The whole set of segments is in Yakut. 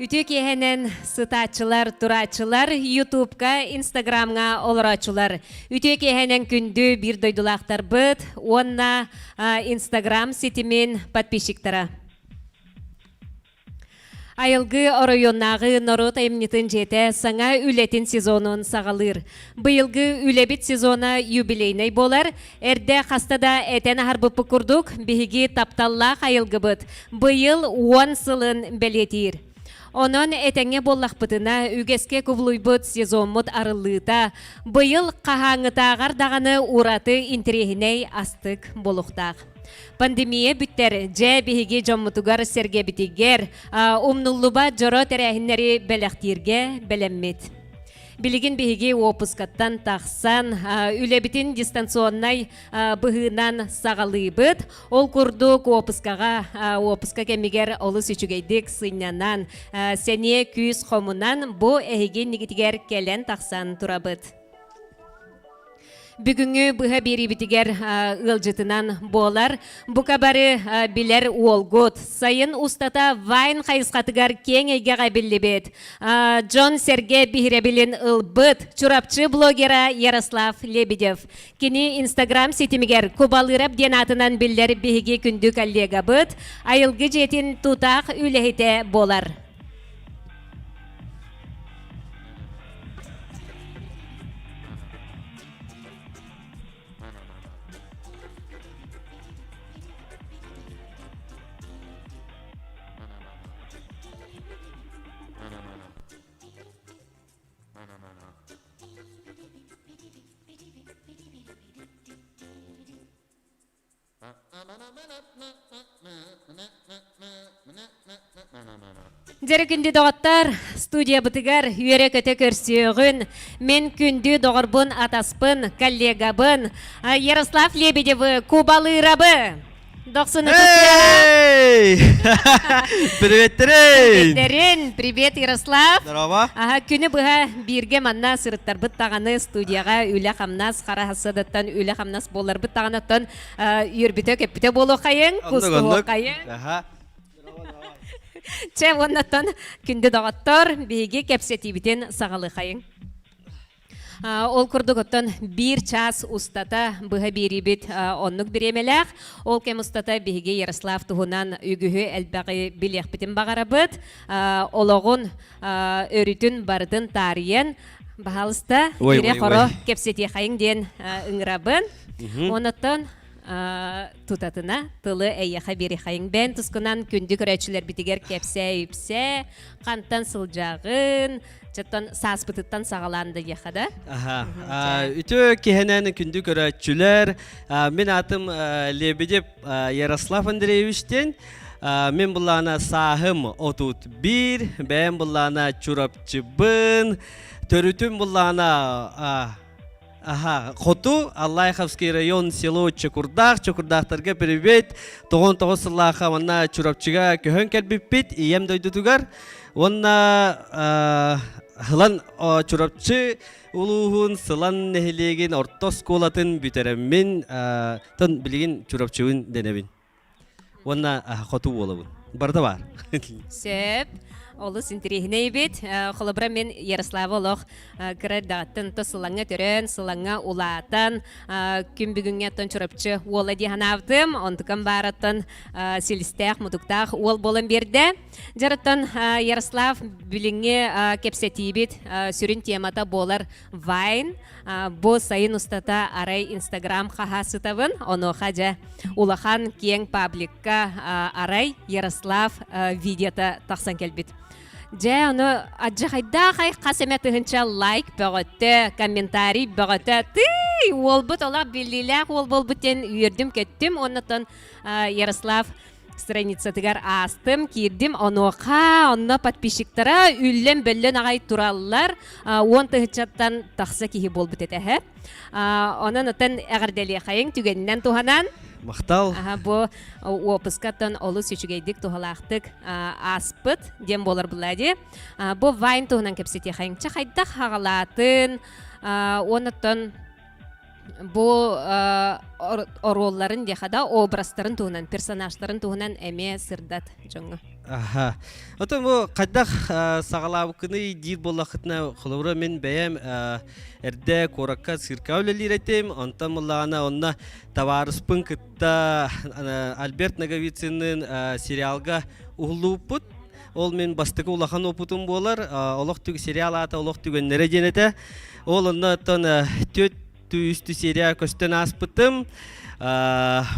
Үтүө киэһэнэн сытааччылар, турааччылар, Ютубка, Инстаграмҥа олорооччулар. Үтүө киэһэнэн күндү биир дойдулаахтарбыт уонна Инстаграм ситимин подписчиктара. Айылгы оройуоннааҕы норуот айымньытын дьиэтэ саҥа үлэтин сезонун саҕалыыр. Быйылгы үлэбит сезона юбилейнай буолар. Эрдэ хаста да этэн аһарбыппыт курдук, биһиги тапталлаах айылгыбыт быйыл уон сылын бэлиэтиир. Онон этэҥҥэ буоллахпытына, үгэскэ кубулуйбут сезоммут арыллыыта быйыл хаһааҥҥытааҕар даҕаны ураты интэриэһинэй астык буолуохтаах. Пандемия бүттэр, дьэ биһиги дьоммутугар-сэргэбитигэр умнуллубат дьоро тэрээһиннэри бэлэхтииргэ бэлэммит. Билигин биһиги уоппускаттан тахсан, үлэбитин дистанционнай быһыынан саҕалыыбыт. Ол курдук уоппускаҕа уоппуска кэмигэр олус үчүгэйдик сынньанан, сэниэ күүс хомунан бу эһиги иннигитигэр кэлэн тахсан турабыт. Бүгүҥҥү быһа биэриибитигэр ыалдьытынан буолар. Бука бары билэр уолгут. Сайын устата Вайн хайысхатыгар киэҥ эйгэҕэ биллибит. Дьон-сэргэ биһирэбилин ылбыт Чурапчы блогера Ярослав Лебедев. Кини Инстаграм ситимигэр Кубалыырап диэн аатынан биллэр биһиги күндү коллегабыт, айылгы дьиэтин тутаах үлэһитэ буолар. Дьэрэ күндү доҕоттор, студиябытыгар үөрэ-көтө көрсүөҕүн. Мин күндү доҕорбун, атаспын, коллегабын Ярослав Лебедевы Кубалыырабы. Дохсуну Эй! Приветтерин! Приветтерин! Привет, Ярослав! Здорово! Аха, күнү быһа бииргэ манна сырыттарбыт даҕаны студияҕа үлэ-хамнас хара хассадаттан үлэ-хамнас буоларбыт даҕаны оттон үөрбүтэ-көппүтэ буолуоххайыҥ, кустуһуоххайыҥ. Аха. Чэ, уоннаттан күндү доҕоттор, биһиги кэпсэтиибитин саҕалыахайыҥ. Ол курдук оттон биир чаас устата быһа биэриибит оннук бириэмэлээх. Ол кэм устата биһиги Ярослав туһунан үгүһү элбэҕи билиэхпитин баҕарабыт. Олоҕун өрүтүн барытын таарыйан, баһаалыста, Ой, ире ой, хоро ой. кэпсэтиэхэйиҥ диэн ыҥырабын. Онуттан. Тутатына тылы эйиэхэ биэриэхэйиҥ. Бэйэн тускунан күндү көрөөччүлэрбитигэр кэпсээ-үпсээ, хантан сылдьаҕын, чаттан сааспытыттан саҕалаан да диэхэ да. Аха. Үтүө киһинэн күндү көрөөччүлэр, мин аатым Лебедев Ярослав Андреевич диэн. Мин буллаана сааһым 31, бэйэм буллаана Чурапчыбын, төрүтүм буллаана Аха, хоту Аллайховский район, село Чокурдаах, Чокурдаахтарга привет. 99 сыллаахха манна Чурапчыга көһөн кэлбиппит, ийэм дойдутугар. Уонна Сылан Чурапчы улууһун Сылан нэһилиэгин орто оскуолатын бүтэрэммин, тон билигин Чурапчыбын дэнэбин. Уонна хоту буолабын. Барыта баар. Сөп. Олус интэриэһинэй эбит. Холобура мен Ярослава олох кыра эрдэҕиттэн то сылаҥҥа төрөөн, сылаҥҥа улаатан, күн бүгүҥҥэ оттон Чурапчы уола дии санаабытым. Онтукам баараттан силистээх, мутуктаах уол буолан биэрдэ. Дьарыттан Ярослав билиҥҥи кэпсэтиибит сүрүн темата буолар Вайн. Бу сайын устата арай Инстаграм хаһа сытабын. Онуоха дьэ улахан киэҥ пабликка арай Ярослав видеота тахсан кэлбит. Дьэ, ону адьахайдаах ай хас эмэ тыһынча лайк бөҕөтө, комментарий бөҕөтө. Тыый, уолбут олох биллиилээх уол буолбут диэн үөрдүм-көттүм. Оннотон Ярослав страницатыгар аастым, киирдим. Онуоха онно подписчиктара үллэн-бөллөн аҕай тураллар. 10 тыһыынчаттан тахса киһи буолбут этэ. Онон оттон эҕэрдэлиэхэйиҥ түгэнинэн туһанан. Махтал. Бу уопускаттан олус үчүгэйдик туһалаахтык ааспыт диэн буолар булла дии. Бу вайн туһунан кэпсэтиэхэйиҥ. Чэ хайдах хаҕалаатын, оннуттан бу оруолларын диэхэ да образтарын туһунан, персонажтарын туһунан эмиэ сырдат дьоҥҥо. Аха. Отон бу хайдах саҕалаабыккыный диир буоллаххытына, холобура мин бэйэм эрдэ куоракка цирка үлэлиир этим, онтон буллаҕына онно табаарыспын кытта Альберт Ноговицынныын сериалга уһуллубуппут. Ол мин бастакы улахан опытым буолар. Олох сериал аата Олох түгэннэрэ диэн этэ. Ол онно оттон түөрт үстүү серия көстөн ааспытым.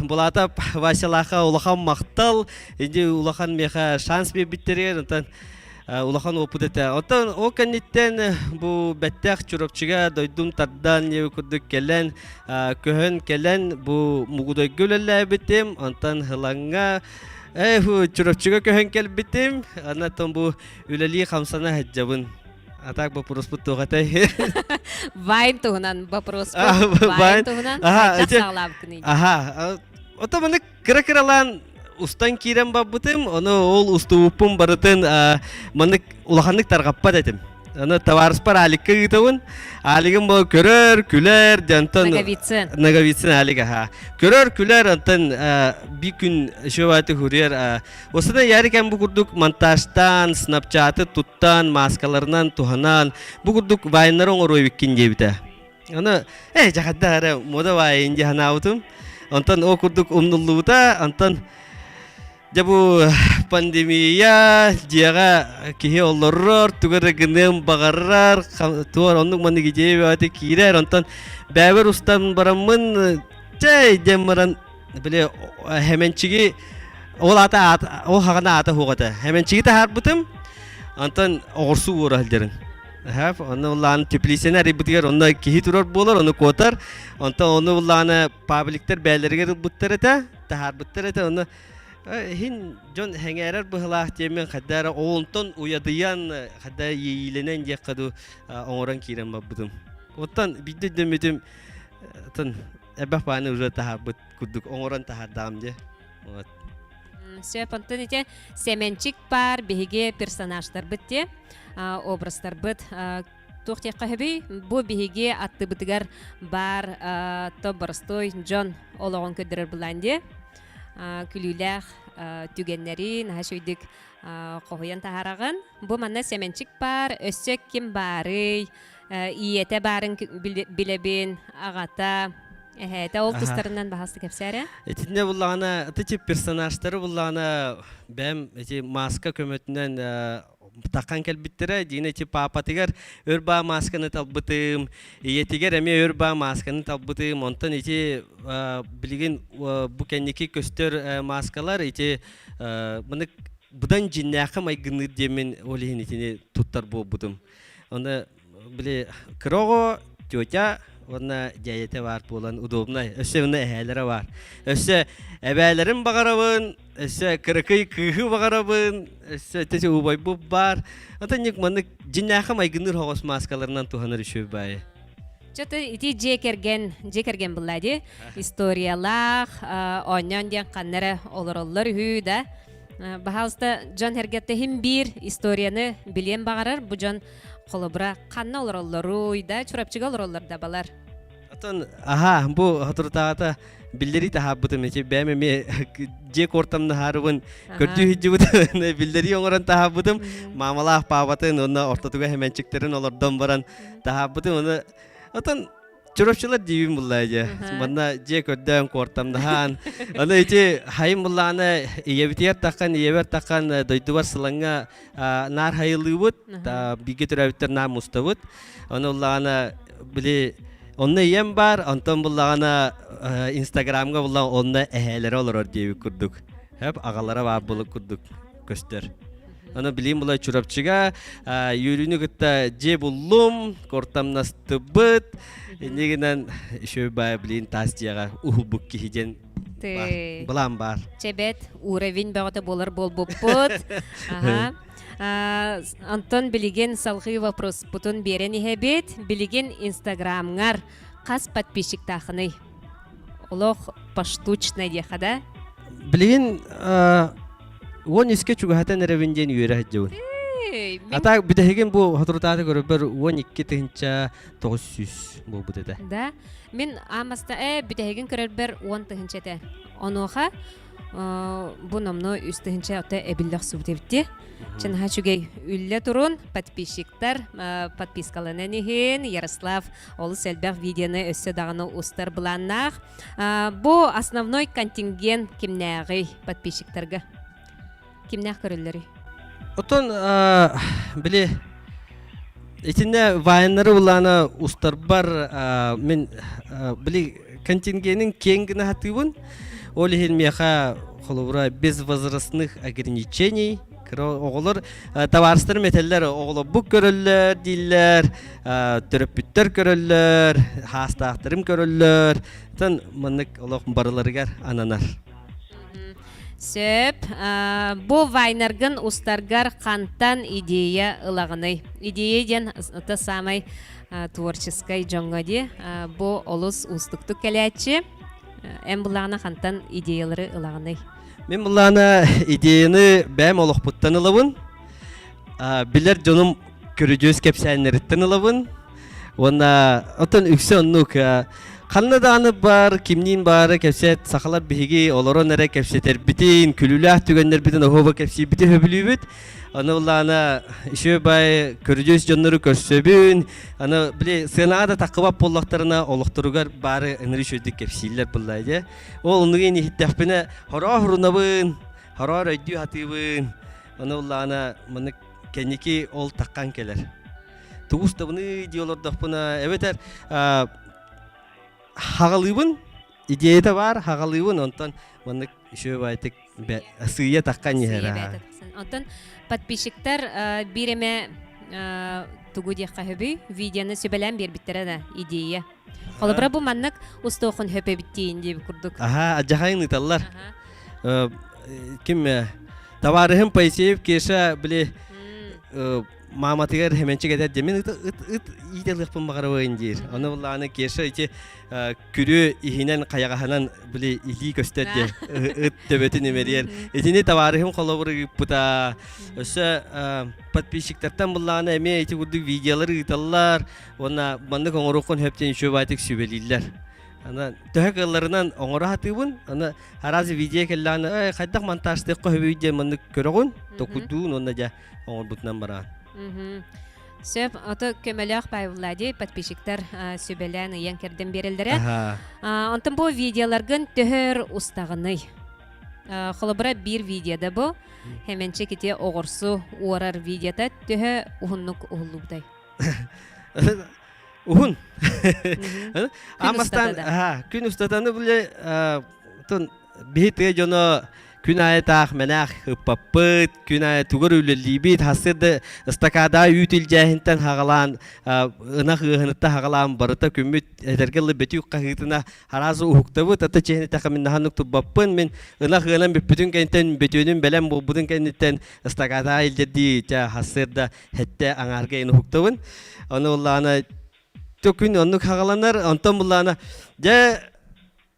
Булата Васялаха улахан махтал, иди улахан меха шанс биэрбиттэригэр, онтон улахан опыт этэ. Оттон ол кэнниттэн бу бэттэх Чурапчыга дойдум тардан курдук кэлэн, көһөн кэлэн бу Мугудайга үлэлээбитим, онтон Хылаҥҥа Чурапчыга көһөн кэлбитим, онтон бу үлэлии хамсана сылдьабын. А так вопроспут туох этэй? Вайн туһунан вопроспут. Вайн туһунан хайдах саҕалаабыккыный? Аха. Ото маны кыра-кыралаан устан киирэн барбытым, ону ол устубуппун барытын маннык улаханнык тарҕаппат этим. Аны табаарыспар Аликка ыытабын. Алигым бу көрөр, күлэр, дьонтон Наговицын. Наговицын Алик аха. Көрөр, күлэр, онтон би күн шөбаты хурьер Осына Ярик бу курдук монтажтаан, снапчаты туттан, маскаларынан туһанан, бу курдук вайннары оҥоруо эбиккин диэбитэ. Аны, жахадда эрэ мода вайн дии санаабытым. Онтон ол курдук умнуллубута, онтон дьэ бу пандемия дьиэҕэ киһи олорор, тугу эрэ гыныам баҕарар, туор оннук маннык идея бөҕөтө киирэр, онтон бэйэбэр устан бараммын, чэй диэн баран били Хэмэнчиги ол аата ол хаҕана аата суох этэ. Хэмэнчиги таһаарбытым, онтон оҕурсуу уора сылдьарын. Хэп, онно улаан теплицаны арыйбытыгар онно киһи турар буолар, ону куотар. Онтон ону улаана пабликтар бээлэригэр ылбыттар этэ, таһаарбыттар этэ. Онно иһин дьон хэҥээрэр быһылаах диэммин хайда эрэ онтон уйадыйан, хайда иэйиилэнэн диэххэ дуу оҥорон киирэн барбытым. Оттон биирдэ өйдөммүтүм, тын элбэх бааны уже таһаарбыт курдук оҥорон таһаардаҕым дии. Вот. Сөп, онтон ити Сэмэнчик баар биһиги персонажтарбыт те, образтарбыт туох диэххэ сөбүй? Бу биһиги аттыбытыгар баар то боростуой дьон олоҕун көрдөрөр булаан дии. Күлүүлээх түгэннэри наһаа үчүгэйдик хоһуйан таһаараҕын. Бу манна Сэмэнчик баар, өссө ким баарый? Ийэтэ баарын билэбин, аҕата. Эһээтэ ол тустарынан баһаста кэпсээрэ. Итиннэ буллаҕына ити персонажтары буллаҕына бэйэм ити маска көмөтүнэн таххан кэлбиттэрэ. Дина ити паапатыгар өр баа масканы талбытым, ийэтигэр эмиэ өр баа масканы талбытым. Онтон ити билигин бу кэнники көстөр маскалар ити маны быдан дьиннээххэ майгынныыр диэммин ол иһин итини туттар буолбутум. Оны били кыра оҕо тетя уонна дьээдьэтэ баар буолан удобнай. Өссө уонна эһээлэрэ баар. Өссө эбээлэрин баҕарабын, өссө кыракый кыыһы баҕарабын, өссө тете убайбыт баар. Ата ник маннык дьиннээхэ майгынныыр хоҕос мааскаларынан туһанар үчүгэй баайы. Чото ити дьиэ кэргэн, дьиэ кэргэн булла ди. Историялаах, оонньоон диэн ханна эрэ олороллор үһү да. Баһаалыста дьон эргэттэһим биир историяны билиэн баҕарар. Бу дьон холобура ханна олороллоруй да, Чурапчыга олороллор да балар. Отон аха бу соторутааҕыта биллэрии таһаарбытым ити бэйэм эмиэ дьиэ куортамнаһаарыбын көрдүү сылдьыбыт биллэрии оҥорон таһаарбытым маамалаах паапатын уонна ортотугар хэмэнчиктэрин олордон баран таһаарбытым уонна отон Чурапчылар диибин буллаа дьэ. Манна дьиэ көрдөөн куортамнаһаан. Аны ити хайым буллаана ийэбитигэр таххан, ийэбэр таххан дойдубар Сылаҥҥа наар хайылыыбыт, бииргэ төрөөбүттэр наар мустабыт. Аны буллаҕына били онно ийэм баар, онтон буллаҕына Инстаграмҥа буллаҕына онно эһээлэрэ олорор диэбит курдук. Хөп аҕалара баар булук курдук көстөр. Аны билим була Чурапчыга үөрүүнү кытта дьиэ буллум, кортамнастыбыт. Иннигинэн еще бай билин таас дьиэҕэ уһулбут киһи диэн былаан баар. Чэбэт уровень бөҕөтө буолар буолбуппут. Аха. Антон билигин салҕыы вопроспутун биэрэн иһэбит. Билигин Инстаграмҥар хас подписчиктаахыный? Олох поштучно диэхэ да? Билигин 13-ке чугаһатан эрэбин диэн үөрэ сылдьабын. А так бүтэһигин бу соторутааты көрөрбөр 12 900 буолбут этэ. Да. Мин аамаста бүтэһигин көрөрбөр 10 тыһынча этэ. Онуоха бу номно үс тыһынча ото эбиллэ охсубут эбитти. Чынаха үчүгэй үллэ турун подписчиктар подпискаланан иһин Ярослав олус элбэх видеоны өссө даҕаны устар былааннаах. Бу основной контингент кимнээҕий подписчиктарга? Кимнээх көрөллөрүй? Оттон били итиннэ вайннары улаана устарбар мин били контингенин киэҥ гына хатыыбын. Ол иһин миэхэ холобура без возрастных ограничений кыра оҕолор табаарыстарым этэллэр оҕолорбут көрөллөр дииллэр төрөппүттэр көрөллөр хаастаахтарым көрөллөр тан маннык олох барыларыгар ананар Сөп. Бу вайнаргын устаргар хантан идея ылаҕыный? Идея диэн это самай творческай дьоҥҥо дии. Бу олус уустуктук кэлээччи. Эн буллаҕына хантан идеялары ылаҕыный? Мин буллаана идеяны бэйэм олохпуттан ылабын. Билэр дьонум көрүдьүөс кэпсээннэриттэн ылабын. Уонна оттон үксэ оннук ханна даҕаны бар, кимниин баары кэпсэт, сахалар биһиги олорон эрэ кэпсэтэрбитин, күлүүлээх түгэннэрбитин оһуоба кэпсиирбитин сөбүлүүбүт. Аны улаана еще бай көрүдьүөс дьоннору көрсөбүн. Аны били сыанаҕа да таххыбат буоллахтарына олохторугар баары ыныры үчүгэйдик кэпсииллэр буллаа дьэ. Ол оннугу иһиттэхпинэ хороо хурунабын, хороор өйдүү хатыыбын. Аны улаана маннык кэнники ол таххан кэлэр. Тугус табыны дии олордохпуна эбэтэр хаҕалыыбын идеята баар хаҕалыыбын онтон маннык үчүгэй баайтык сыыйа таххан иһэр Онтон подписчиктар биир эмэ тугу диэххэ сөбүй видеоны сүбэлээн биэрбиттэрэ да идея холобура бу маннык устуохун хөп эбиттиин диэбит курдук аха адьахайын ыыталлар ким табаарыһым Поисеев Кеша били мааматыгар хэмэнчик этэр дьэ мин ыт ыт ыт иитэлыахпын баҕарабын диир ону буллаҕына Кеша ити күрүө иһинэн хайаҕаһынан били илии көстөр диэн ыт төбөтүн имэрийэр итини табаарыһым холобур ыыппыта өссө подписчиктартан буллаҕына эмиэ ити курдук видеолары ыыталлар уонна маннык оҥоруоххун сөп диэн үчүгэй сүбэлииллэр аны төһө кыалларынан оҥоро сатыыбын аны араас видео кэллэҕинэ эй хайдах монтажтыахха сөбүй диэн маннык көрөҕүн токуйдуун уонна дьэ оҥорбутунан бараан. Сөп, ото көмөлөөх Павел Влади подписчиктар сүбэлээн ыйан кэрдэн биэрэллэрэ. Онтон бу видеоларгын төһөр устаҕыный? Холобура биир видеода бу Хэмэнчик ити оҕурсу уорар видеота төһө уһуннук уһуллубутай? Уһун. Амастан күн устатаны биле тон биһи тыа дьоно күн аайы таах мэнээх ыппаппыт, күн аайы тугар үлэлиибит, хасыр да ыстакаадаа үүт илдьээһинтэн хаҕалаан, ынах ыаһыныттан хаҕалаан барыта күммүт этэргэ дылы бөтүүк хаһыытына араас уһуктабыт, ата чиһин этэхэ мин наһаннык турбаппын, мин ынах ыанан бүппүтүн кэнниттэн, бөтүөнүм бэлэм буолбутун кэнниттэн ыстакаадаа илдьэрдии чэ хасыр да хэттэ аҥаарга ин уһуктабын. Ону буллаана күн оннук хаҕаланар, онтон буллаана дьэ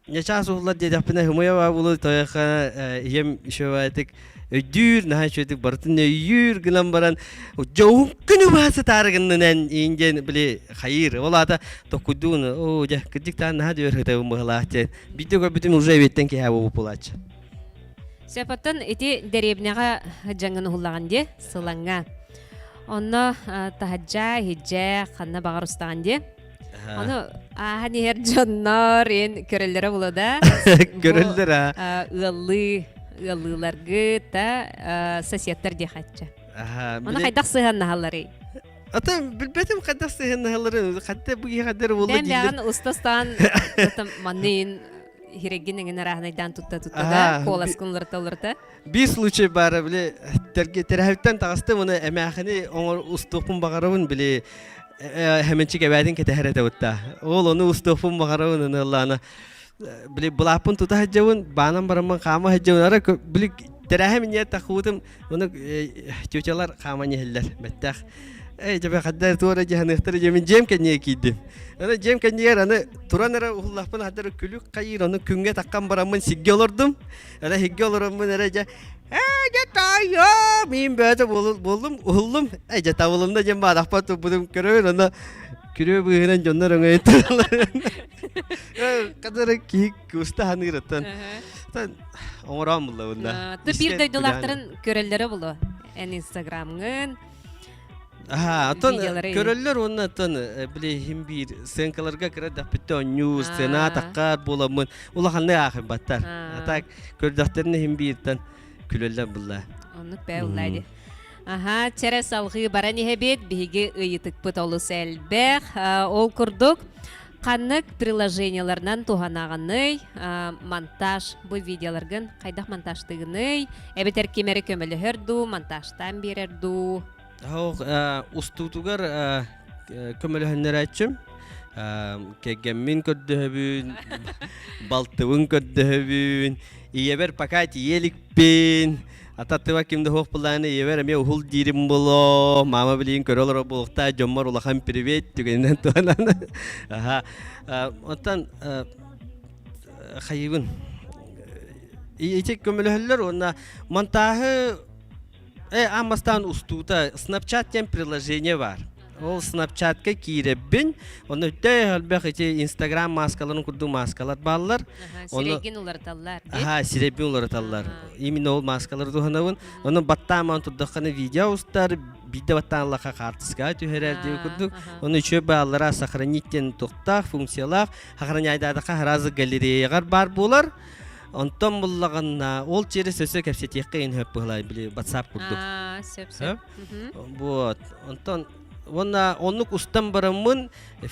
Ньачаас уһуллар диэтэхпинэ хымыйа буолу тойоха ийэм үчүгэйдик өйдүүр, наһаа үчүгэйдик барытын өйүүр гынан баран дьоһун күнү баһа сытаары гыннынан иин диэн били хайыыр. Ол аата токкуйдуун оо дьэ кырдьык таан наһаа дүөр хытабын быһылаах диэн биирдэ көрбүтүм уже эбиэттэн киһи буолбут буолааччы. Сөп оттон ити дэриэбинэҕэ дьаҥын уһуллаҕын дии сылаҥҥа. Онно таһырдьа, иһирдьэ ханна баҕар устаҕын дии. Ону ааһан иһэр дьоннор эн көрөллөрө буолуо да? Көрөллөр аа. Ыаллыы, ыаллыыларгыт да соседтар диэхаччы. Ону хайдах сыһыаннаһалларый? Ата билбэтим хайдах сыһыаннаһалларын, хатта бу киһи хайдах буолла дииллэр. Бэйэҕин устастаан манныын хирэгин эҥин арааһынайдаан тутта-тутта да, куоласкын уларыта-уларыта. Биир случай баара били тэрээһиттэн таҕыстым уну эмээхини оҥор устуохпун баҕарабын били хэмэнчик эбээтин кэтэһэр этэ бутта. Ол ону устуохпун баҕарабын аны ыллаана били былааппын тута сылдьабын баанан бараммын хаама сылдьабын ара били тэрээһим инньэ тахыбытым ону тетялар хааман иһэллэр бэттээх эй дьэбэ хаддар туора дьаһаныахтара дьэ мин дьиэм кэннигэр киирдим аны дьиэм кэннигэр аны туран эрэ уһуллахпын хаддар күлүк хайыыр ону күҥҥэ таххан бараммын сиргэ олордум Эрэ иһиггэ олороммун эрэ дьэ ээ дьэ таайа миин бөөтө буоллум уһуллум ээ дьэ табылынна диэн баадахпар турбутум көрөбүн онно күрүө быыһынан дьоннор өҥөйөн тураллар кадары киһи куста ханыыр оттон оҥороон булла бунна Ты биир дойдулаахтарын көрөллөрө було эн инстаграмҥын Аха, оттон көрөллөр уонна оттон били иһин биир сценкаларга кыра дэхпиттэ оонньуур, сцена таккар буоламмын улаханнык аахайбаттар. А так көрдөхтөрүнэ иһин бииртэн күлэллэр булла. Оннук бээ уллаа ди. Аха, чэрэ салҕыы баран иһэбит, биһиги ыйытыкпыт олус элбэх. Ол курдук, ханнык приложениеларынан туһанаҕыный, монтаж бу видеоларгын хайдах монтажтыгыный, эбэтэр ким эрэ көмөлөһөр дуу, монтажтаан биэрэр дуу? Устуутугар көмөлөһөннөрөөччүм. Кэргэммин көрдөһөбүн, балтыбын көрдөһөбүн, ийэбэр пока тиийэ иликпин. Ата ким да суох буллаҕына ийэбэр эмиэ уһул диирим буолуо. Мама билигин көрө олорор буолуохтаах дьоммор улахан привет түгэнинэн туһанан. Аха. Оттон хайыыбын. Ити көмөлөһөллөр уонна монтааһы аан бастаан устуута Snapchat диэн приложение бар. Ол Snapchatка киирэбин, онно өттө элбэх ити Instagram маскаларын курдук маскалар бааллар. Сирэйгин уларыталлар. Аха, сирэйбин уларыталлар. Именно ол маскалары туһанабын. Ону баттааман турдаххына видео устар, биирдэ баттаан лаха хаартыскаҕа түһэрэр диэн курдук. Ону үчүгэй бааллара сохранить диэн туохтаах, функциялаах. Сохраняйдаатахха сразу галереяҕар баар буолар. Онтон буллаҕына ол через өссө кэпсэтиэххэ иһин сөп быһылай били WhatsApp курдук. Сөп сөп. Вот. Онтон уонна оннук устан бараммын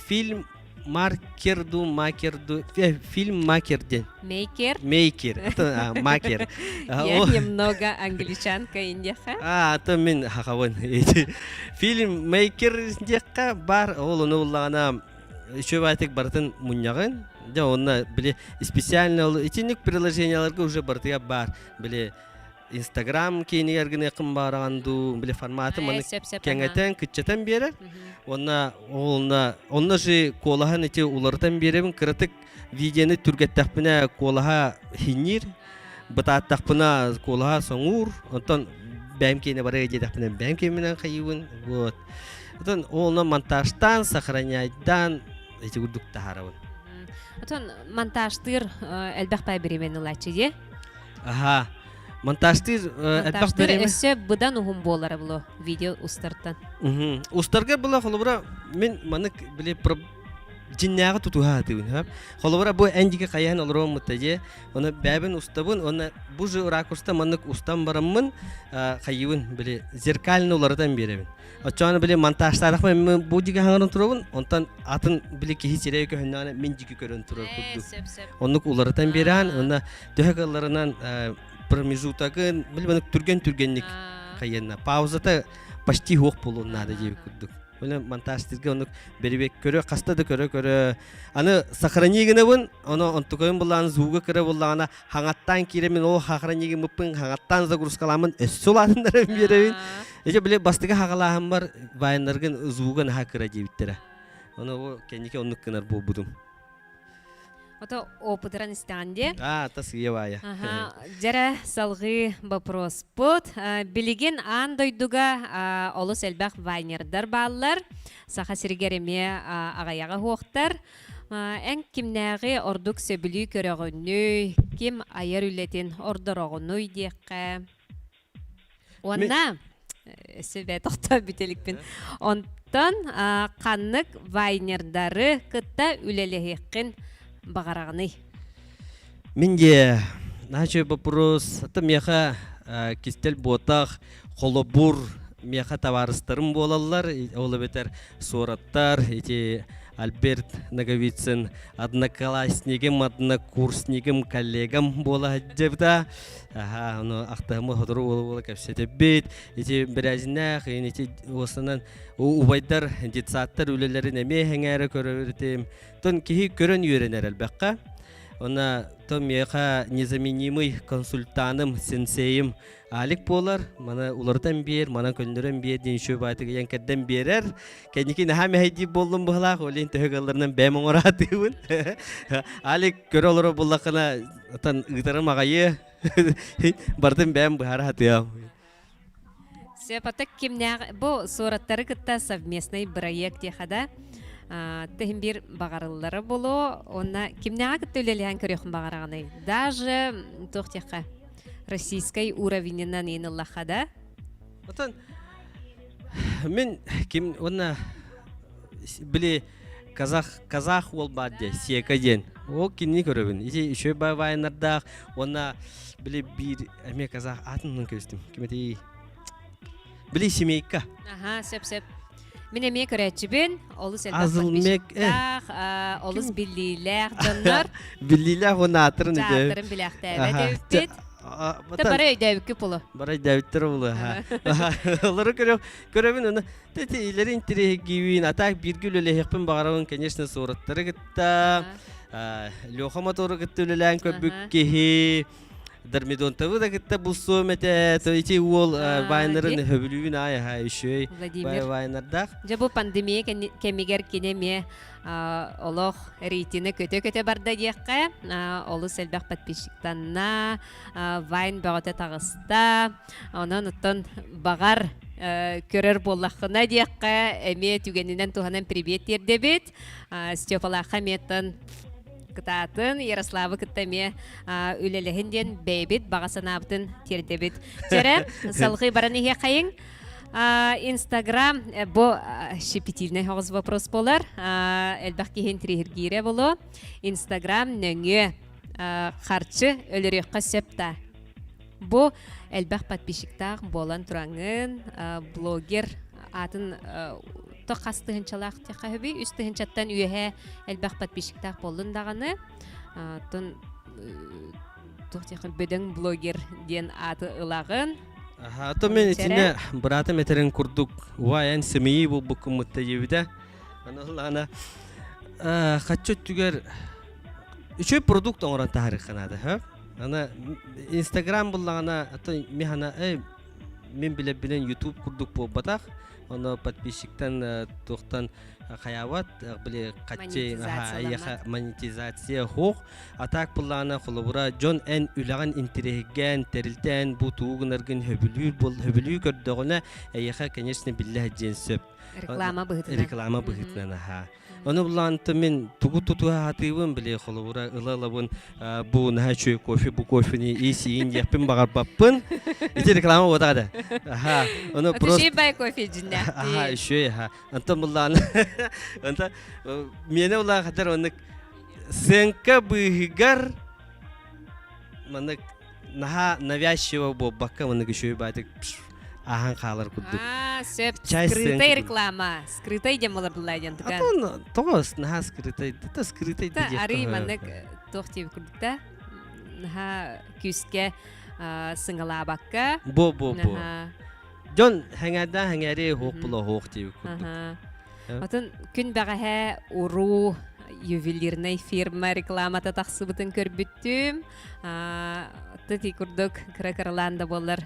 фильм маркер ду макер ду фильм макер диэн. Мейкер. Мейкер. Макер. Я немного англичанка индиэхэ. А, то мин хахабын. Фильм мейкер диэххэ бар ол ону буллаҕына үчүгэй барытын мунньаҕын дьэ онно били специально ол итинник приложенияларга уже барытыгар баар били Инстаграм киинигэр гыныаххын баараҕан дуу били форматы маны кэҥэтэн кыччатан биэрэр уонна онно онно же куолаһын ити уларытан биэрэбин кыратык видеоны түргэттэхпинэ куолаһа хинниир бытааттахпына куолаһа соҥуур онтон бэйэм киэнэ барыа диэтэхпинэ бэйэм киэминэн хайыыбын вот Оттон онно монтажтаан, сохраняйдаан ити курдук таһаарабын. Оттон монтажтыыр элбэх бай бириэмэни ылааччы дии? Аха. Монтажтыыр элбэх Монтажтыыр өссө быдан уһун буолара було видео устартан. Устарга була холобура мин манык били дьиннээҕи тутуһа сатыыбын хөп. Холобура бу эн диэки хайаһан олоруоммут дии. Оны бэйэбин устабын, уонна бу же ракурста маннык устан бараммын хайыыбын били зеркально уларытан биэрэбин. Оччоҕуна били монтажтаатахпын бу диэки хаҥаран турабын, онтон атын били киһи сирэйэ көһүннэҕинэ мин диэки көрөн турар курдук. Оннук уларытан биэрээн, уонна төһө кыалларынан промежутогын били маннык түргэн-түргэнник хайыанна. Паузата почти суох буолуон наада диэбит курдук. Оны монтажтыырга оннук бэрибек көрө хаста да көрө-көрө аны сохрани гынабын, ону онтукайын буллаҕына звуга кыра буллаҕына хаҥаттаан киирэмин ол сохрани гыммыппын хаҥаттаан загрузкалааммын өссө улаатыннаран биэрэбин. Ити били бастакы хаҕалааһыммар вайннаргын звуга наһаа кыра диэбиттэрэ. Ону ол кэнники оннук гынар буолбутум. Ото опытыран истэҕин дии. Аа, та сыйа баайа. Аха, дьэрэ салҕыы вопроспут. Билигин аан дойдуга олус элбэх вайнердар бааллар. Саха сиригэр эмиэ аҕыйаҕа уһуохтар. Эн кимнээҕи ордук сөбүлүү көрөҕүнүй, ким айар үлэтин ордороҕунуй диэххэ. Уонна өссө тохтоо бүтэликпин. Онтон ханнык вайнердары кытта үлэлэһиэххин баҕараҕыный? Мин дьиэ, наһаа вопрос. Это миэхэ кистэл буотах, холобур, миэхэ табаарыстарым буолаллар, ол эбэтэр суораттар, ити Альберт Ноговицын однокласснигым, однокурсникым, коллегам буола сылдьыбыта. Аха, ону ахтаһымы сотору буола-буола кэпсэтибит. Ити бирээзиннээх, ити уостанан убайдар, детсадтар үлэлэрин эмиэ сэҥээрэ көрөбүтүм. Тон киһи көрөн үөрэнэр элбэххэ. Она то миэхэ незаменимый консультаным, сенсейим Алик буолар, мана уларытан биэр, мана көннөрөн биэр диэн үчүгэй баайтык ыйан кэрдэн биэрэр. Кэнники наһаа мэһэйдиир буоллум быһалаах, ол иһин төһө кыалларынан бэйэм оҥораатыыбын. Алик көрө олоро буллаххына, отон ыытарым аҕайы, барытын бэйэм быһаара сатыам. Сөп, ата кимнээх бу суораттары кытта совместный проект диэхэ да тыһын биир баҕарыллара боло, онна кимнээҕи кытта үлэлэһэн көрүөхүн баҕараҕыный? Даже туох диэххэ российскай уровенынан иин ыллахха да? Отон мин ким уонна били казах казах уол баар дии сека диэн ол кинини көрөбүн ити үчүгэй вайнардаах уонна били биир эмиэ казах аатын көрүстүм ким этий били семейка аха сөп сөп мин эмиэ көрөөччүбүн олус элбэх подписчиктаах олус биллиилээх дьоннор биллиилээх уонна ааттарын ааттарын билээхтээбэт эбиппит бары өйдөөбүккү пулу бары өйдөөбүттэр булу олору көрөбүн аны Тэти илэри интириэһиргиибин, а так бииргэ үлэлэһиэхпин баҕарабын, конечно, суораттары кытта, Леха мотору кытта үлэлээн көрбүт киһи, Дормидонтовы да кытта булсуом этэ, то ити уол вайнерын хөбүлүүбүн аай аха үчүгэй вайнердаах. Дьэ бу пандемия кэмигэр кини эмиэ олох рейтинэ көтө-көтө барда диэххэ, олус элбэх подписчиктанна, вайн бөҕөтө таҕыста. Онон оттон баҕар көрөр буоллаххына диэххэ эмиэ түгэнинэн туһанан привет тиэрдэбит. Степалаахха эмиэттэн кытаатын Ярославы кытта эмиэ үлэлэһин диэн бэйэбит баҕа санаабытын тиэрдэбит. Чэрэ, салгыы баран иһиэххэйиҥ. Инстаграм бу щепетильный оҕус вопрос болар. Элбэх киһи интриһиргиирэ боло. Инстаграм нөҥүө харчы өлөрүөххэ сөп да. Бу элбэх подписчиктаах буолан тураҥҥын, блогер аатын то хас тыһынчалаах диэххэ сөбүй? Үс тыһынчаттан үөһэ элбэх подписчиктаах буоллун даҕаны. Оттон туох диэххэ бөдөҥ блогер диэн ааты ылаҕын. Аха, то мен итинне быраатым этерин курдук уа эн сымыйыы булбуккун мытта диэбитэ. Аны ыллаана хаччы өттүгэр үчүгэй продукт оҥорон таһаарыахха наада, һэ? Аны Инстаграм буллаҕына, а то михана эй мин билэрбинэн YouTube курдук буолбатах. Оно подписчиктан туохтан хайаабат, били хаччы монетизация хуох. А так буллаҕына холобура дьон эн үлэҕин интириэһиргээн, тэрилтээн бу тугу гынаргын хөбүлүүр бол хөбүлүү көрдөҕүнэ эйиэхэ, конечно, биллэ диэн сөп. Реклама быһыытынан. Реклама быһыытынан аха. Ону булаанта мин тугу тутуһа сатыыбын били холобура ыла-ылабын бу наһаа үчүгэй кофе бу кофени ис-иин диэхпин баҕарбаппын. Ити реклама буотаҕа да. Аха, ону просто бай кофе дьиннэхти. Аха, үчүгэй аха. Онтон буллаан онто миэнэ улаахатар оннук сценка быыһыгар маннык наһаа навязчиво буолбакка маннык үчүгэй баатык ааһан хаалар курдук. Аа, сөп. Скрытай реклама. Скрытай диэн буолар буллаа диэн туган. Атын тоҕо наһаа скрытай, да скрытай да арый маннык туох диэбит курдук да наһаа күүскэ сыҥалаабакка. Бу бу бу. Дьон хэҥээрдээн хэҥээри хуох була хуох диэбит курдук. Отон күн бэҕэһээ уруу ювелирнай фирма рекламата тахсыбытын көрбүттүм. Тыти курдук кыра-кыралаан да буоллар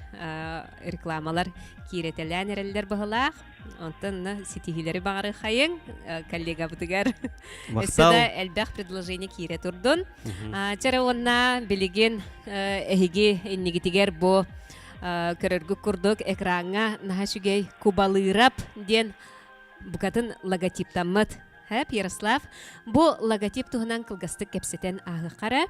рекламалар киирэтэлээн эрэллэр быһылаах. Онтон ситиһиилэри баҕарыхайыҥ коллегабытыгар. Өссө да элбэх предложение киирэ турдун. Чэрэ уонна билигин эһиги иннигитигэр бу көрөргүт курдук экраҥҥа наһаа үчүгэй Кубалыырап диэн букатын логотиптаммыт. Хэп, Ярослав, бу логотип туһунан кылгастык кэпсэтэн ааһыахха эрэ.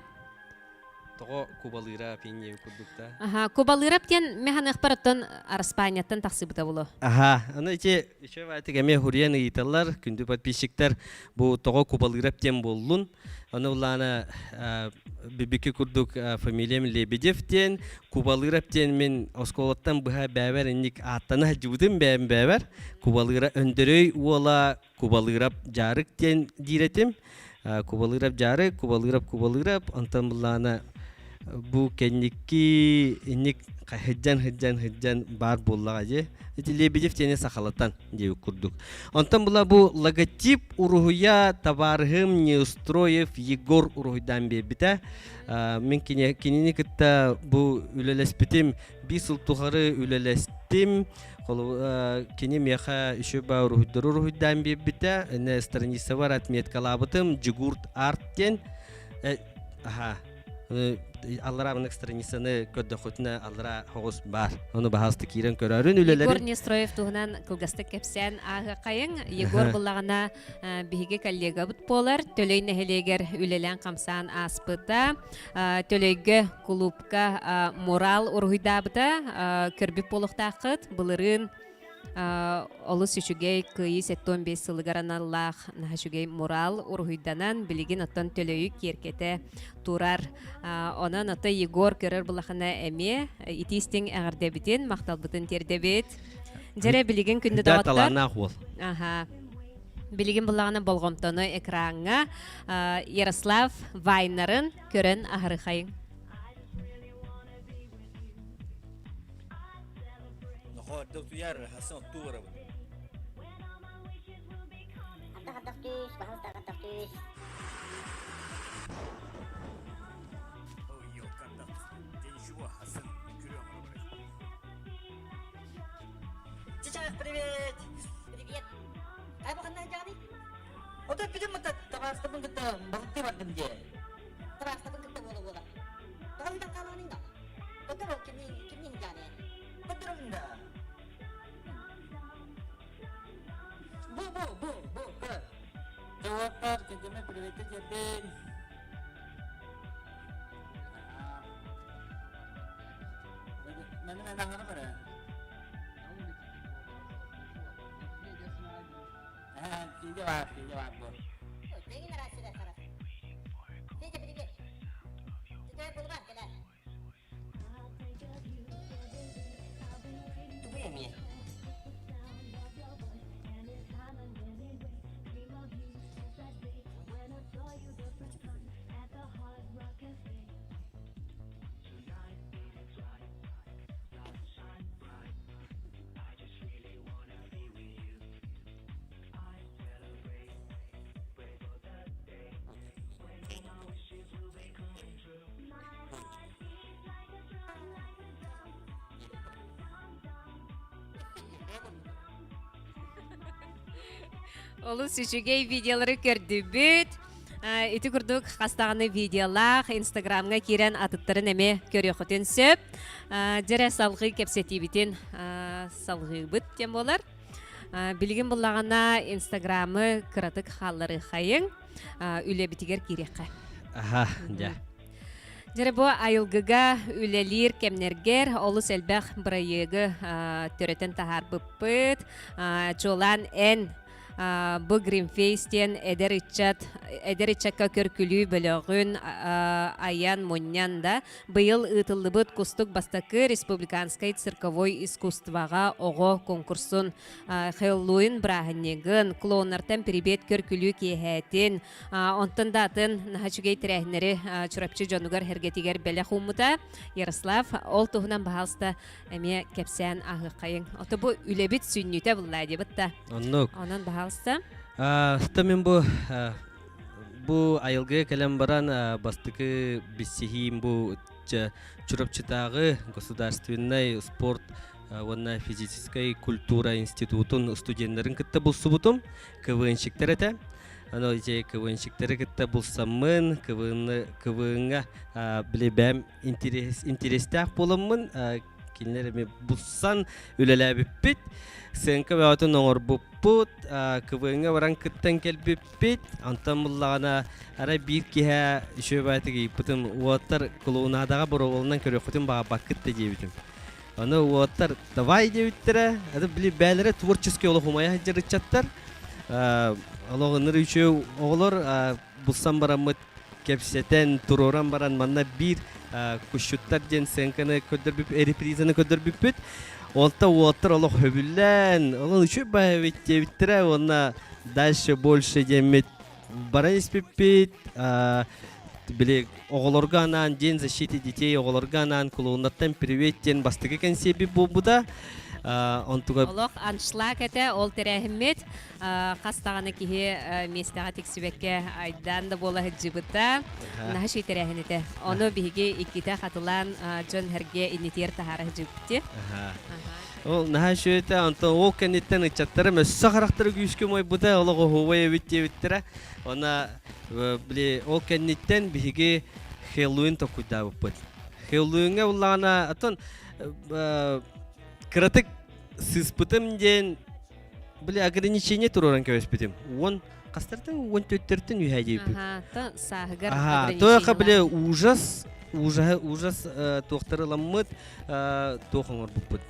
Тоҕо Кубалыырап инньэ курдук да? Аха, Кубалыырап диэн механыахпар оттон Араспаанньаттан тахсыбыта булу. Аха, аны ити үчүгэй эмиэ хуруйан ыйыталлар, күндү подписчиктар, бу тоҕо Кубалыырап диэн буоллун? Аны улаана бибики курдук фамилиям Лебедев диэн, Кубалыырап диэн мин оскуолаттан быһа бээбэр инник ааттана сылдьыбытым бэйэм бээбэр. Кубалыыра Өндөрөй уола Кубалыырап Дьаарык диэн диир этим. Кубалыырап Дьаарык, Кубалыырап Кубалыырап, онтон буллаана бу кэнники инник сылдьан сылдьан сылдьан баар буоллаҕа дии. Ити Лебедев диэни сахалатан диэбит курдук. Онтон була бу логотип уруһуйа табаарыһым Неустроев Егор уруһуйдаан биэрбитэ. Мин кинини кытта бу үлэлэспитим биир сыл тухары үлэлэстим. Кини миэхэ еще ба уруһуйдары уруһуйдаан биэрбитэ. Эне страницабар отметкалаабытым Джигурт Арт диэн. Аха. Аллара мынык страницаны көрдөххүтүнэ аллара хоҕус баар. Ону баһаалыста киирэн көрөөрүн үлэлэрин. Егор Нестроев туһунан кылгастык кэпсээн ааһыаххайыҥ. Егор буллаҕына биһиги коллегабыт буолар. Төлөй нэһилиэгэр үлэлээн-хамсаан ааспыта. Төлөйгө кулуупка мурал уруһуйдаабыта. Көрбүт буолуохтааххыт. Былырыын олус үчүгэй Кыайыы 75 сылыгар аналлаах наһаа үчүгэй мурал уруһуйданан билигин оттон төлөйү киэркэтэ турар. Онон ото Егор көрөр булахына эмиэ итиистиҥ эҕэрдэбитин, махталбытын тиэрдэбит. Дьэрэ билигин күндү доҕоттор. талааннаах уол. Аха. Билигин буллаҕына болҕомтону экраҥҥа Ярослав Вайнарын көрөн аһарыхайыҥ. Нохоо, эрдэ утуйаар, хассан оттуу барабын. Ардах-ардах түс, баһылык ардах түс. Ой, елка, ардах түстэ. Дьэ ничего, хассан күрүө оҥоро барар. Чичах, привет! Привет. Хайа бу ханна сылдьаҕыный? Ото бүтүн мытта табаарыстарбын кытта балыктыы бардым дии. Табаарыстарбын кытта буола-буола. Тоҕо ыытан хаалаҕыный да? Отор ол кимниин кимниин сылдьаҕыный? Отурум да. Бу бу бу бу көр. Жауаптар кэдеме привети дедин. Менин анаҥары бара. Тиийэ бар, тиийэ бар бу. Миигин арассыыда сара. Федя, привет. Тетя булгар кэлэр. Тугу эмиэ? Олус үчүгэй видеолары көрдүбүт. Ити курдук хас даҕаны видеолаах Инстаграмҥа киирэн атыттарын эмиэ көрүөххүтүн сөп. Дьэрэ салҕыы кэпсэтиибитин салҕыыбыт диэн буолар. Билигин буллаҕына Инстаграмы кыратык хаалларыаххайыҥ, үлэбитигэр киириэххэ. Аха, дьэ. Дьэ бу айылгыга үлэлиир кэмнэргэр олус элбэх бырайыагы төрөтөн таһаарбыппыт. Чуолаан эн бу Greenface диэн эдэр ыччат эдэр ыччакка көркүлүү бөлөҕүн айан мунньан да быйыл ыытыллыбыт Кустук бастакы республиканскай цирковой искусствоҕа оҕо конкурсун Хэллоуин бырааһынньыгын клоуннартан прибет көркүлүү киэһээтин онтон да атын наһаа үчүгэй тэрээһиннэри Чурапчы дьонугар сэргэтигэр бэлэх ууммута Ярослав ол туһунан баһаалыста эмиэ кэпсээн ааһыаххайыҥ. Ото бу үлэбит сүнньүтэ булла диэбит да. Оннук. Онон баһаалыста. Та мен бу бу айылгыга кэлэн баран бастакы биссиһиим бу Чурапчытааҕы государственнай спорт уонна физическэй культура институтун студеннарын кытта булсубутум. КВНщиктэр этэ. Аны ити КВНщиктэри кытта булсаммын, КВН-ҥа били бэйэм интэриэстээх буоламмын, кинилэр эми булсан үлэлээбиппит, сценка бөҕөтүн оҥорбуппут, КВН-ҥа баран кыттан кэлбиппит. Онтон буллаҕына арай биир киһи үчүгэй баҕайытык ыйыппытым, уолаттар клоунадаҕа боруобаланан көрүөххүтүн баҕарбаккыт да диэбитим. Аны уолаттар давай диэбиттэрэ, это били бээлэрэ творческий олох умайа сылдьар ыччаттар. Олох ыныр үчүгэй оҕолор булсан бараммыт кэпсэтэн, туруоран баран манна биир кусчуттар диэн сценканы көрдөрбүп, репризаны көрдөрбүппүт. Онто уолаттар олох хөбүллээн, олох үчүгэй баҕайы диэбиттэрэ уонна дальше больше диэммит баран испиппит. Били оҕолорго анаан День защиты детей оҕолорго анаан клоуннартан привет диэн бастакы кэнсиэрбит буолбута. Онтуга Олох аншлаг этэ, ол тэрээһиммит. Хас даҕаны киһи миэстэҕэ тиксибэккэ айдаан да буола сылдьыбыта. Наһаа үчүгэй тэрээһин этэ. Ону биһиги иккитэ хатылаан дьон сэргэ иннитигэр таһаара сылдьыбыппыт. Ол наһаа үчүгэй этэ. Онтон ол кэнниттэн ыччаттарым өссө харахтара күүскэ умайбыта, олох оһуобай эбит диэбиттэрэ. Она били ол кэнниттэн биһиги Хэллоуин толкуйдаабыппыт. Хэллоуиҥҥа буллаҕына, оттон кыратык сыыспытым диэн били ограничение туруоран кэбиспитим. Уон хастартан 14-төртөн үһэ диэбиппит. Аха, сааһыгар Аха, тоойха били ужас, ужас, ужас туохтары ыламмыт, туох оҥорбуппут.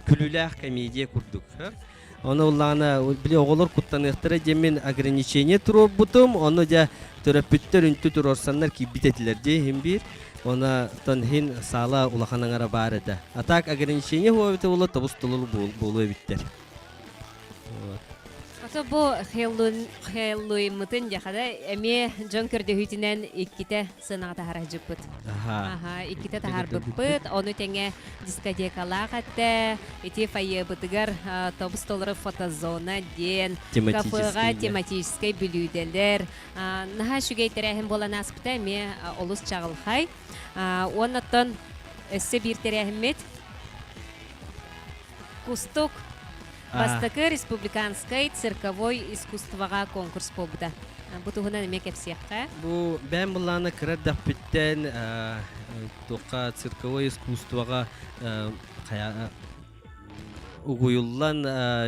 Күлүүлээх комедия курдук. Ону ыллаҕына, били оҕолор куттаныахтара диэммин ограничение туруорбутум. Ону дьэ төрөппүттэр үнтү туруорсаннар киирбит этилэр дии иһин биир. Она тон иһин саала улахан аҥара баар этэ. А так ограничение хуа эбитэ буолла тобус толору буолуо эбиттэр. Вот. Ото бу Хэллоуиммытын дьахада эмиэ дьон көрдөһүүтүнэн иккитэ сыанаҕа таһара сылдьыппыт. Аха, иккитэ таһаарбыппыт. Ону тэҥэ дискотекалаах этэ. Ити фойебытыгар тобус толору фотозона диэн кафеҕа тематическай бүлүүдэлэр. Наһаа үчүгэй тэрээһин буолан ааспыта эмиэ олус чаҕылхай. Уонна оттон өссө биир тэрээһиммит Кустук бастакы республиканскай цирковой искусствоҕа конкурс буолбута. Бу туһунан эмиэ кэпсиэххэ. Бу бэйэм былаана кыра эрдэхпиттэн туохха цирковой искусствоҕа угуйуллан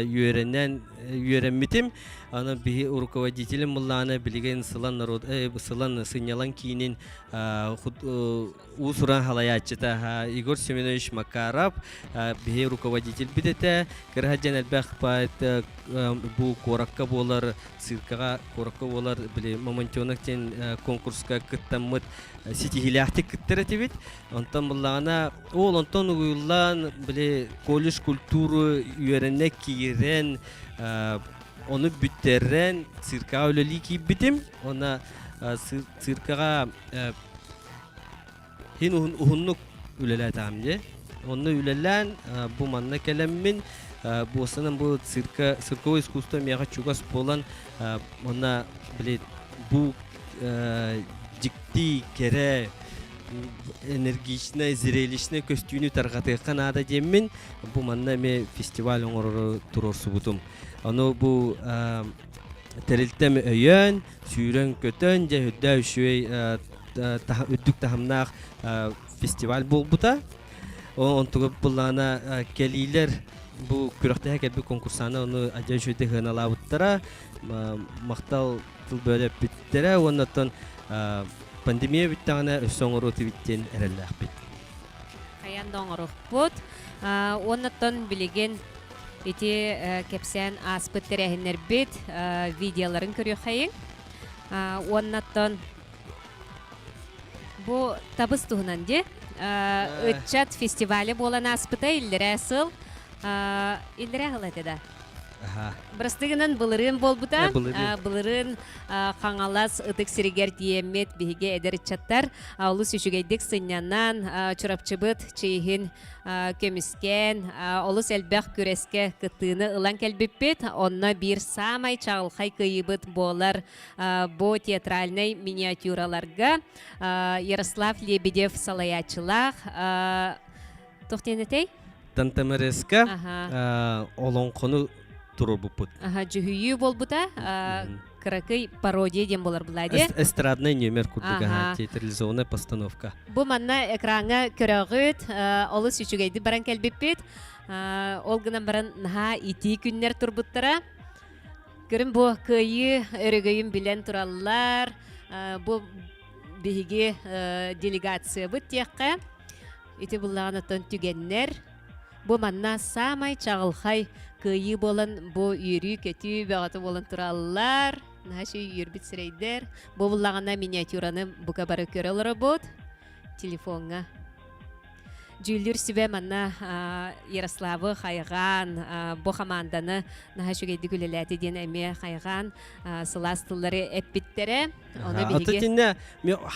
үөрэнэн үөрэммитим. Аны биһи руководителим былаана билигин Сылан народ Сылан сынньалаҥ киинин уус-уран халайааччыта Егор Семенович Макаров биһи руководительбит этэ. Кыраһа дьэн элбэх поэт бу куоракка буолар циркаҕа куоракка буолар били Мамонтенок диэн конкурска кыттаммыт ситиһиилээхтик кыттар этибит. Онтон буллаҕына ол онтон угуйуллан били колледж культуры үөрэнэ киирэн ону бүтэрэн циркаҕа үлэлии киирбитим. Уонна циркаҕа Иһин уһун уһуннук үлэлээтэҕим дии. Онно үлэлээн бу манна кэлэммин буостанан бу цирка цирковое искусство миэхэ чугас буолан онно били бу дьикти кэрэ энергичнай зрелищнай көстүүнү тарҕатыахха наада диэммин бу манна эмиэ фестиваль оҥорору туруорсубутум. Ону бу тэрилтэм өйөөн, сүүрэн-көтөн, дьэ үрдээ үчүгэй үрдүк таһымнаах фестиваль буолбута. Онтуга былаана кэлиилэр Бу күрэхтэһэ кэлбит конкурсаны ону адьа үчүгэйдик сыаналаабыттара, махтал тыл бөлөппүттэрэ уонна оттон пандемия бүттэҕинэ өссө оҥоруо этибит диэн эрэллээхпит. Хайаан да оҥоруохпут. Уонна оттон билигин ити кэпсээн ааспыт тэрээһиннэрбит видеоларын көрүөххэйиҥ. Уонна оттон Бу табыс туһунан дии. Ыччат фестивале буолан ааспыта иллэрээ сыл. Иллэрээ сыл этэ да. Бырастыгынан былырыын буолбута. Былырыын Хаҥалас ытык сиригэр тиийэммит биһиги эдэр ыччаттар олус үчүгэйдик сынньанан Чурапчыбыт чииһин көмүскээн олус элбэх күрэскэ кыттыыны ылан кэлбиппит. Онно биир саамай чаҕылхай кыайыыбыт буолар бу театральнай миниатюраларга Ярослав Лебедев салайааччылаах туох диэн этэй? Тантамареска олоҥхону туруорбуппут. Дьүһүйүү буолбута. Кыракый пародия диэн буолар була дии. Эстрадный номер курдук театрализованная постановка. Бу манна экраҥҥа көрөҕүт, олус үчүгэйдик баран кэлбиппит. Ол гынан баран наһаа итии күннэр турбуттара. Көрүн бу кыайыы өрөгөйүн билэн тураллар. Бу биһиги делегациябыт диэххэ. Ити буллаҕын оттон түгэннэр. Бу манна саамай чаҕылхай кыайыы буолан бу үөрүү-көтүү бөҕөтө буолан тураллар. Наһаа үчүгэй үөрбүт сирэйдэр. Бу буллаҕына миниатюраны бука бары көрө олоробут телефоҥҥа. Дьүүллүүр сүбэ манна Ярославы хайҕаан, бу хамаанданы наһаа үчүгэйдик үлэлээтэ диэн эмиэ хайҕаан сылаас тыллары эппиттэрэ. Ону биһиги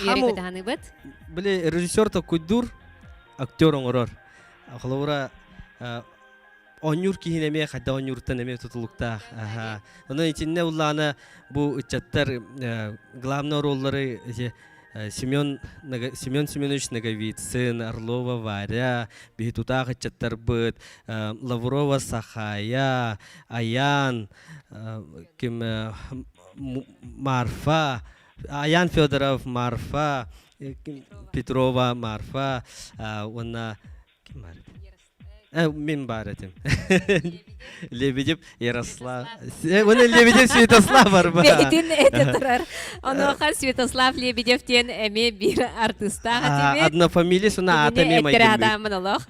үөрэ Били режиссер токуйдуур, актер оҥорор. Холобура, оонньуур киһини эмиэ хайдах оонньууруттан эмиэ тутулуктаах. Онон итиннэ улаана бу ыччаттар главный оруоллары Семен, Семен Семенович Ноговицын, Орлова Варя, биһи тутаах ыччаттарбыт, Лаврова Сахая, Аян, ким Марфа, Аян Федоров, Марфа, Петрова, Марфа уонна Ким бар эти? Мин бар этим. Лебедев Ярослав. Уонна Лебедев Святослав бар ба. Бэйэтин этэ турар. Онуоха Святослав Лебедев диэн эмиэ биир артыыстаах этибит. Одна фамилия суна аата эмиэ майгынныыр. Эттерадаамын олох.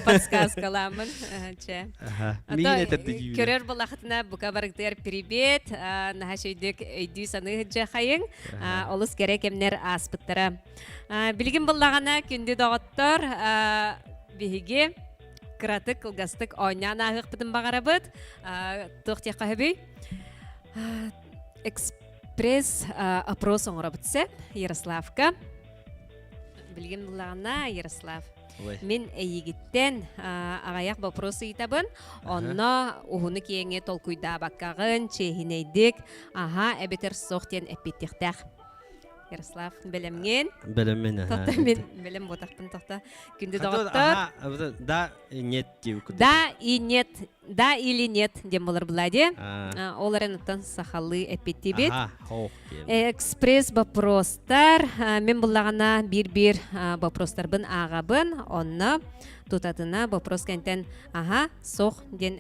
Подсказкаламын. Чэ. Миин этэрдик Көрөр булахытына бука барыгытыгар привет. Наһаа шөйдүк өйдүү саныы сылдьа Олус кэрэ кэмнэр ааспыттара. Билигин буллаҕына күндү доҕоттор, биһиги кыратык, кылгастык оонньоон ааһыахпытын баҕарабыт. Туох диэххэ сөбүй? Экспресс опрос оҥоробут сэ Ярославка. Билигин буллаҕына Ярослав. Мин эйигиттэн аҕайах вопрос ыйытабын. Онно уһуну-киэҥи толкуйдаабаккаҕын, чиэһинэйдик, аһа эбэтэр суох диэн эппиэттиэхтээх. Ярослав, бэлэмҥин? Бэлэммин. Тохто мин бэлэм буотахпын тохто. Күндү доҕоттор. Да, нет Да и нет, да или нет диэн болар була дии. Ол эрэн оттон сахалыы эппиттибит. Экспресс вопростар. Мен буллаҕына биир-биир вопростарбын ааҕабын. Онно тутатына вопрос кэнтэн аха, сох диэн.